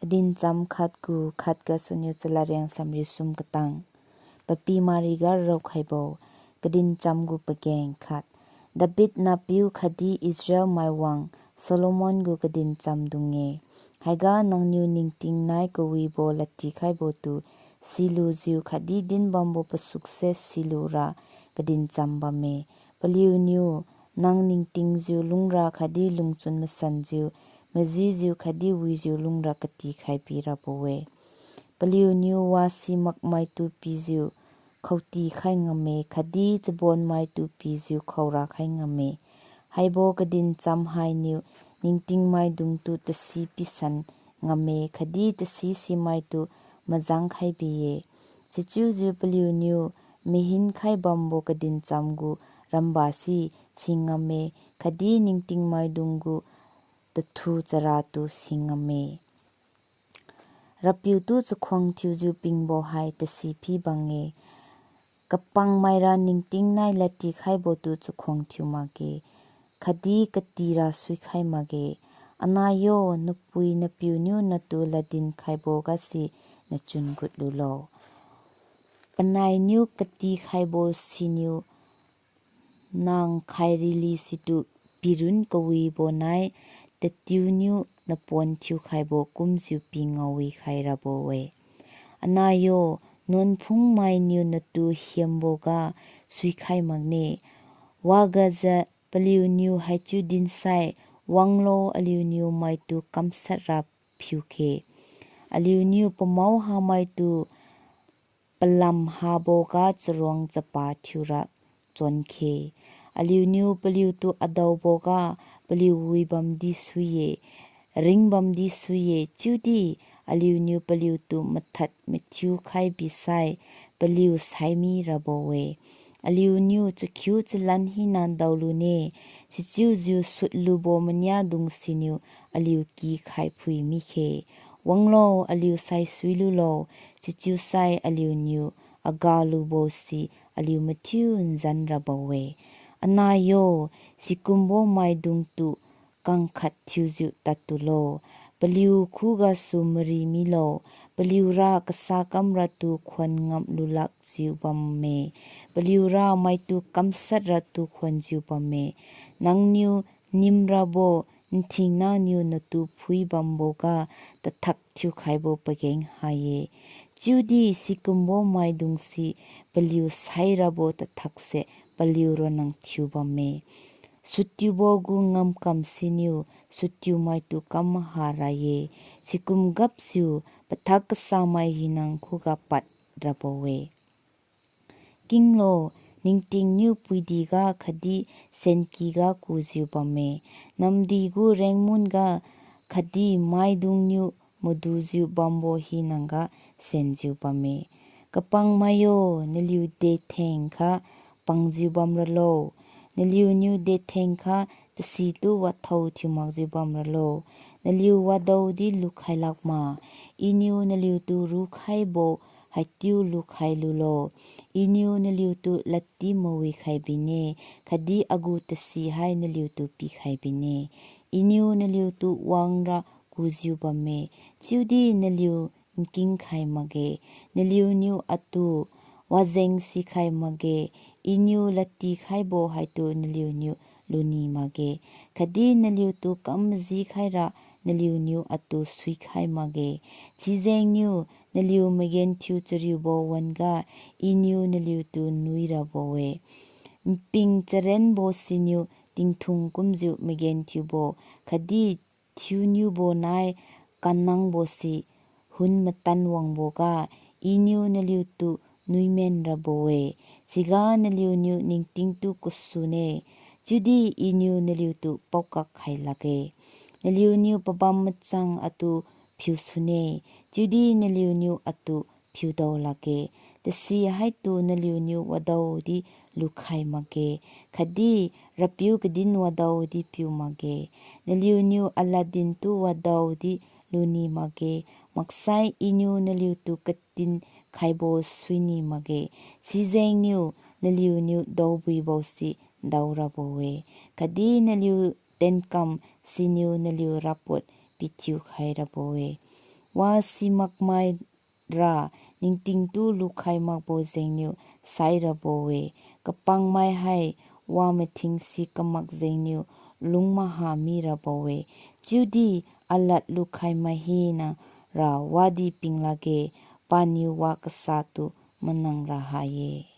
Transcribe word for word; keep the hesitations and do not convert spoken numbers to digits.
Kadincham khat gu khat gasuniu Chaladriang samriu sum katang. Papi mariga raokhaibo, kadincham gu pageng khat. David nahpiu khatdi Israel mai wang Solomon gu kadincham dung-e. Haiga nangniu ningting nai kawibo ladtikhaibo tu silujiu khatdi dinbambo pasukse silura kadincham bamme. Paliuniu nang ningtingjiu lungra khatdi lungchun masanjiu, majijiu khatdi wijiu lungra katikhai pirabo-e. Paliuniu wasi makmaitu pijiu khaotikhai ngamme khatdi chabonmaitu pijiu khaora khai ngamme. Haibo kadincham hainiu ningtingmaidungtu tasi pisan ngamme khatdi tasi simaitu majang khai bi-e. Sichiujiu paliuniu mahinkhai bambo kadincham gu ramba si singamme khatdi ningtingmaidung gu tathu charatu singamme. RAPIU tu chakhuang thiujiu pingbo hai tasi phi bang-e. Kapangmaira ningting nai ladtikhaibo tu chakhuang thiu makge, khatdi katira suikhai makge. Anah yo, napui napiuniu natu ladin khaibo gasi nachun gut lulo. Panainiu katikhaibo siniu nang khairili situ pirun kawibo nai tatiuniu napon thiukhaibo kumjiu pi ngaowi khai rabo-e. Anah yo, nuan phungmainiu natu hiamboga suikhai makne. Wagajiu paliuniu haichiu dinsai, wanglo aliuniu maitu kamshat ra phiukhe. Aliuniu pamao hamaitu palam haboga charuang chapa thiura chonkhe. Aliuniu paliutu adaoboga paliu wibamdi sui-e, ringbamdi sui-e, chiudi aliuniu paliutu mathad mathiukhai bisai paliu saimi rabo-e. Aliuniu chakhiu chalan hina daolune, sichiujiu sutlubo maniadung siniu aliu kikhai phui mikhe. Wanglo, aliu saisui lulo, sichiusai aliuniu agalubo si aliu mathiu nzan rabo-e. Anah yo, sikumbo maidungtu kangkhat thiujiu tadtulo. Paliu khugasu mari milo, paliura kasa kamratu khuan ngam lulakjiu bamme, paliura maitu kamshat ratu khuanjiu bamme. Nangniu nimrabo nthingna niu natu phui bamboga tathak thiukhaibo pageng hai-e. Chiudi sikumbo maidungsi paliu sairabo tathakse paliu ronna thiu bamme. Sutiubo gu ngamkam siniu sutiumaitu kam maha ra-e, sikum gapjiu pathak kasamai hina khuga pad rabo-e. Kinglo, ningtingniu puidiga khatdi senkiga kujiu bamme, namdi gu rengmun ga khatdi maidungniu madujiu bambo hinanga senjiu bamme. Kapangmai yo, naliu dethengkha pangjiu bamralo, naliuniu dethengkha tasitu wathao thiu makjiu bamralo. Naliu wadaodi lukhai lakma, Iniu naliutu rukhaibo haitiu lukhai lulo. Iniu naliutu ladti mawikhai bine, khatdi agu tasi hai naliutu pikhai bine. Iniu naliutu wangra kujiu bamme, chiudi naliu nkingkhai makge. Naliuniu atu wajeng sikhai makge, Iniu ladtikhaibo haitu naliuniu luni makge. Khatdi naliutu kam majikhaira naliuniu atu suikhai makge. Sijengniu naliu magenthiu chariubo wan-ga Iniu naliutu nui rabo-e. Nping charenbo siniu tingthung kumjiu magenthiubo, khatdi thiuniubo nai kannangbose hun matan wangboga Iniu naliutu nuimen rabo-e. Siga naliuniu ningtingtu kasune, chiudi Iniu naliutu paokak khai lakge. Naliuniu pabam machang atu phiusune, chiudi naliuniu atu phiudao lakge. Tasi haitu naliuniu wadaodi lukhai makge, khatdi RAPIU kadin wadaodi piu makge. Naliuniu aladin tu wadaodi luni makge, maksai Iniu naliutu katin khaibo suini makge. Sijengniu naliuniu daobuibose daorabo-e, khatdi naliu tenkam siniu naliu rapot pithiu khai rabo-e. Wasimakmaira ningtingtu lukhai makbo jengniu sairabo-e, kapangmai hai wamathingsi kamak jengniu lungmaha mirabo-e. Chiudi alad lukhai mai hinara wadi ping lakge, paniu wa kasatu manang raha-e.